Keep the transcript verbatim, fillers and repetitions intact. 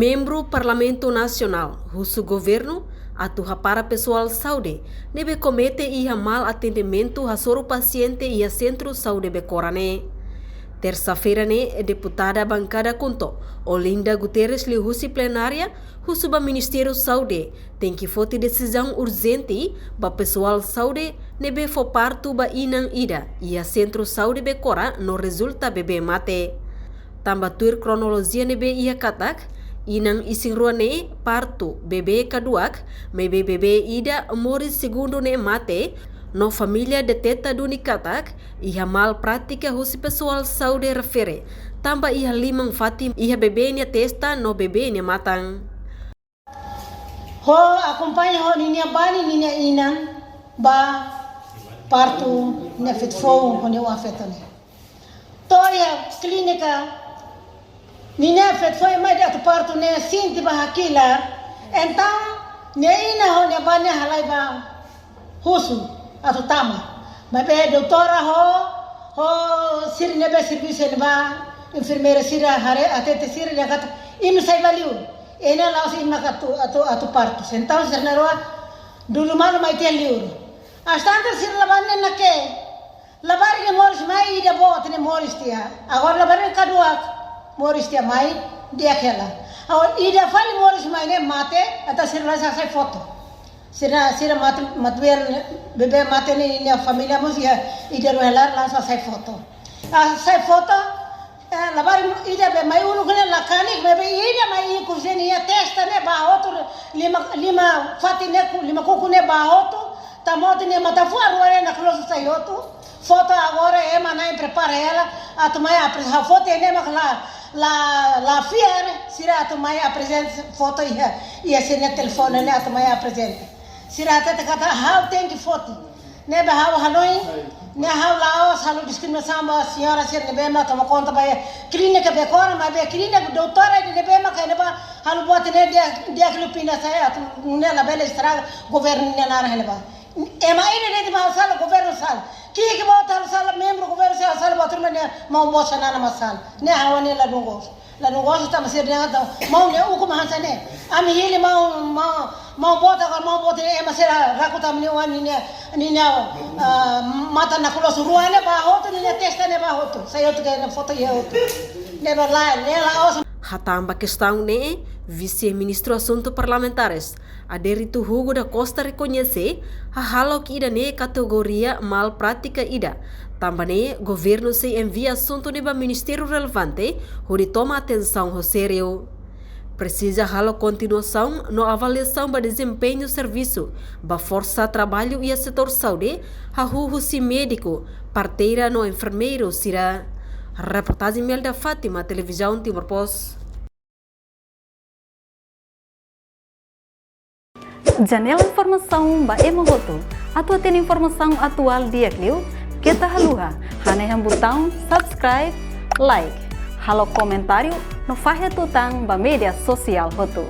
Membru Parlamentu Nasionál husu governu atu hapara pesoál saúde ne'ebé komete iha mal atendimentu hasoru pasiente iha Sentru Saúde Becora ne'e. Tersa-feira ne'e, deputada bankada KHUNTO, Olinda Guterres, liuhusi plenária, husu ba Ministériu Saúde tenke foti desizaun urjente ba pesoál saúde ne'ebé fó partu ba inan ida iha Sentru Saúde Becora no rezulta bebé mate. Tanba tuir kronolojia ne'ebé iha katak, inan isin rua ne'e partu bebé kaduak, maibé bebé ida moris segundu ne'e mate, no família deteta duni katak iha mal prátika husi pesoál saúde refere, tanba iha liman fatin iha bebé nia testa no bebé nia matan. Ho akompaña ho ninia bá nia, ninia inan ba partu ne'e feto foun ho nia oan-feto ne'e. To'o iha klínika, ninia feto foun mai dehan atu partu ne'e sente ba hakilar. Entaun nia inan ho nia bá nia halai ba husu atu tama. Maibé doutora ho, ho sira ne'ebé servisu iha ne'ebá, enfermeira sira haree, atende sira dehan katak imi sai ba liur. Imi la'ós imi mak atu, atu, atu partu. Entaun sira na'in-rua dudu malu mai tiha liur. As tantas sira labarik ne'e nakee. Labarik ne'e moris mai, ida boot ne'e moris tiha. Agora labarik kaduak moris tiha mai, di'ak hela. Agora ida fali moris mai ne'e mate, entaun sira langsung hasai foto. Sira, sira mate, mate bebé, bebé mate ne'e, nia família mós iha ida rua hela, langsung hasai foto. Hasai foto, eh, labarik ida be mai uluk ne'e la kanek, maibé ida mai ikus ne'e nia testa ne'e bá hotu, liman, liman fatin ne'e ku, liman kuku ne'e bá hotu, tamot nia matan-fuan rua ne'e naklosu sai hotu. Foto agora ema na'in prepara hela, atu mai apre-, ha'u foto ne'e mak la, la, la fiar, sira atu mai aprezenta foto iha, iha sira-nia telefone ne'e atu mai aprezenta. Sira hatete katak ha'u tenke foti. Ne'ebé ha'u hanoin, ne'e ha'u la'ós halo diskriminasaun ba señora sira ne'ebé mak toma konta ba iha klínika Becora, maibé klínika doutora ida ne'ebé mak iha ne'ebá halo buat ne'e di'ak, di'ak liu pinda sai atu ne'e labele estraga governu nia naran iha ne'ebá. Ema ida de'it mak sala, governu sala. Ki'ik boot halo sala, membru governu sala, sala buat ruma ne'e maun boot sira-nia naran mak sala. Ne'e ha'u hanoin ladún gostu. Ladún gostu tanba sira dehan katak maun ne'e ukun mak hanesan ne'e. Ami hili maun, maun, maun boot, agora maun boot ne'e ema sira raku tanba nia oan ninia, ninia, ah, matan naklosu rua ne'e bá hotu, ninia testa ne'e bá hotu. Sai hotu ke ne'e foto iha hotu. Ne'ebé la, ne'e la'ós. Hatán ba kestaun ne'e, Vise-Ministru Asuntu Parlamentares, Adérito Hugo da Costa rekoñese, hahalok ida-ne'e kategoria mal prátika ida. Tanba ne'e, governu sei envia asuntu ne'e ba ministériu relevante, hodi toma atensaun ho sériu. Presiza halo kontinuasaun no avaliasaun ba dezempeñu servisu ba forsa traballu iha setór saúde, hahú husi médiku, parteira no enfermeiru sira. Reportajen Melda Fátima, Televizaun Timor Post. Janela informasaun ba ema hotu. Atu hatene informasaun atuál di'ak liu, keta haluha hanehan butaun subscribe, like, halo komentáriu no fahe tutan ba média sosiál hotu.